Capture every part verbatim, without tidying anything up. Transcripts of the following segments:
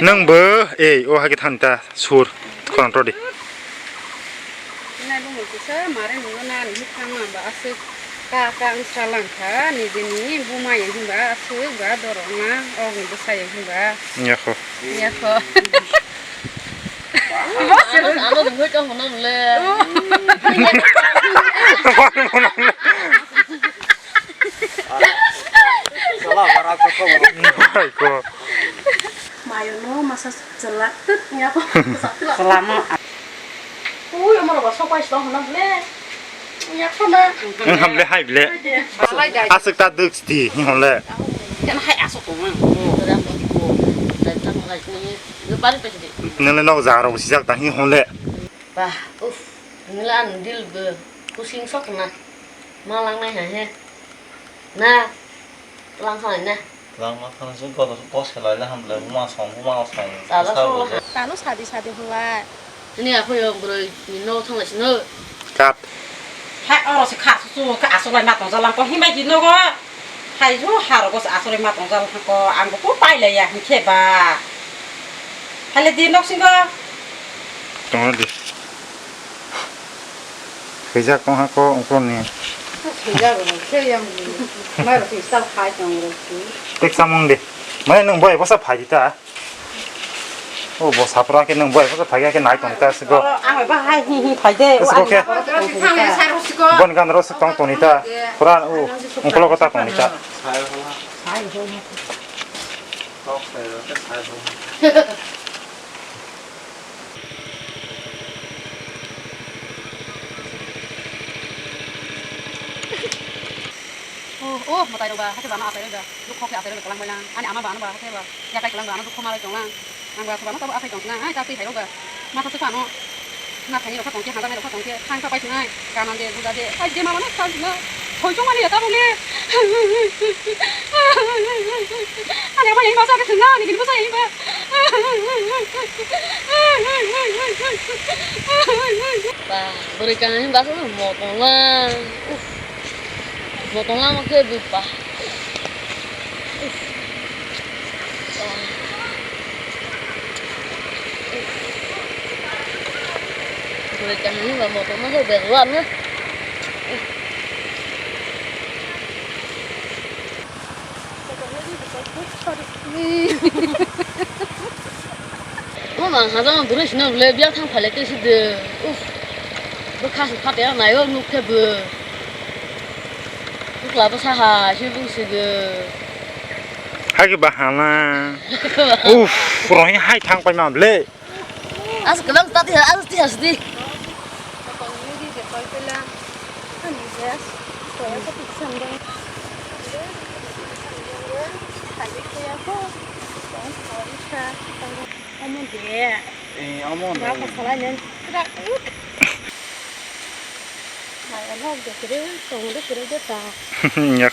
Nwng bo, ei, o hai khe thani ta sur khorang todi. Nai bumui kisa mare nungwi nani hi thangma ba aswk ka ka wngsa langkha nijini buma ya hinba aswk ba dorok na o hwnwi bwsa ya hinba. Yakho. Yakho. Ano, ano nungwi tong hwnna mole. Hai ko. Mayo no masa chwla tut nya ko. Chwla no. Ui, omo rogo sok pai song hwnna ble. Nya ko na. Ang ham le hai ble. Aswk ta duk sti hi hon le. Jan hai aswk tong ang. Nang le nok ja rok sijak ta hi hon le. Bah, uff, nila ang dil bo kusing sok na. Ma lang nai ha he. Na, lang kha na. Lang ma khana sung ko ko se lai la ham le ma song ma song. Talo sadi sadi hwlai. Ini apa yang bro ni no thang lai sino. Kat. Hai oro se kha su ka aswk lai ma tong jalang ko himai di no go. Hai jo ha ro go se aswk lai ma tong jalang ko ang bo ko pai lai ya hing khe ba. Hai le di nok sing go. Tong di. Khaijak tong ha ko ungkol ni. Khaijak rok khe yang mai rok khe sal phai tong rok khe. Tek samung de. Mai nung bai bwsa phai di ta. O bwsa phra khe nung bai bwsa phai khe nai tong ta siko. Ang bai bahai hi hi phai de. Siko khe. Bon gan ro sik tong tong ni ta. Pura o ungkol ko ta tong ni ta. Sai ho. Sai ho. Tok sai ho, sai ho. Oh, oh, mwtai rok ba, haikhe bana achai rok ba, dukho khe achai rok ba kwlangbai lang. Ani ama ba ano ba haikhe ba, yakai kwlang ba ano dukho malai tong lang. Ang ba haikhe bana tabo achai tong lang, ai ta twi hai rok ba. Matha swkha ano, na thaini rok kha tong khe, handa nai rok kha tong khe, thang kha pai sinai, kanan de, buda de, ai je ma mano thang sinai, thoi chong mani ya ta bole. Ani ama yai ma sa khe sinai, ani gini ma sa yai ba. Ba, bwrwi kaham hinba se mo tonglang. Uff. Mo tonglang khe bwpa. Bwrwi kaham hinba mo tongma khe bwrwi ano. Mo mang hajama bwrwi sino bwle biya thang phaile tei sidi. Uff. Bwkha se phatya naio nuk khe bw. Bwkla bwsa hai se bw sidi. Hagi bahana. Uff, rohi hai thang paima bwle. As kwbang ta tiha, as tiha sidi. Omo de. Eh, omo de. Ba ka salai nen.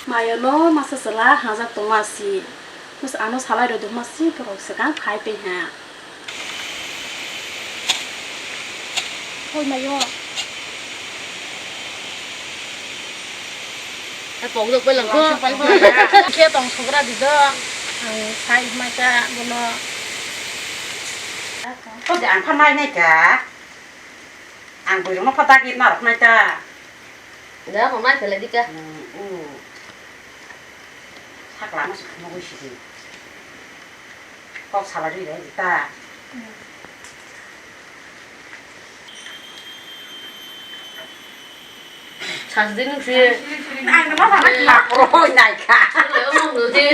Maya no masa sala hajak tongma si. Mas ano salai rw duma si borok swkang khai tei ha. Hoi mayo. Pok dok pai lang ko. Khe tong sugra di do. Ang sai mai ta bono. Ko de ang pha mai nai ka. Ang bui rok no pha dagi narok nai ta. Da ko mai pele di ka. Hmm, u. Sakla no se khumui si di. Kok sala ri bai ta. Sasdi nung si. Ang no ma sana kla pro nai ka. Sule o mung du di.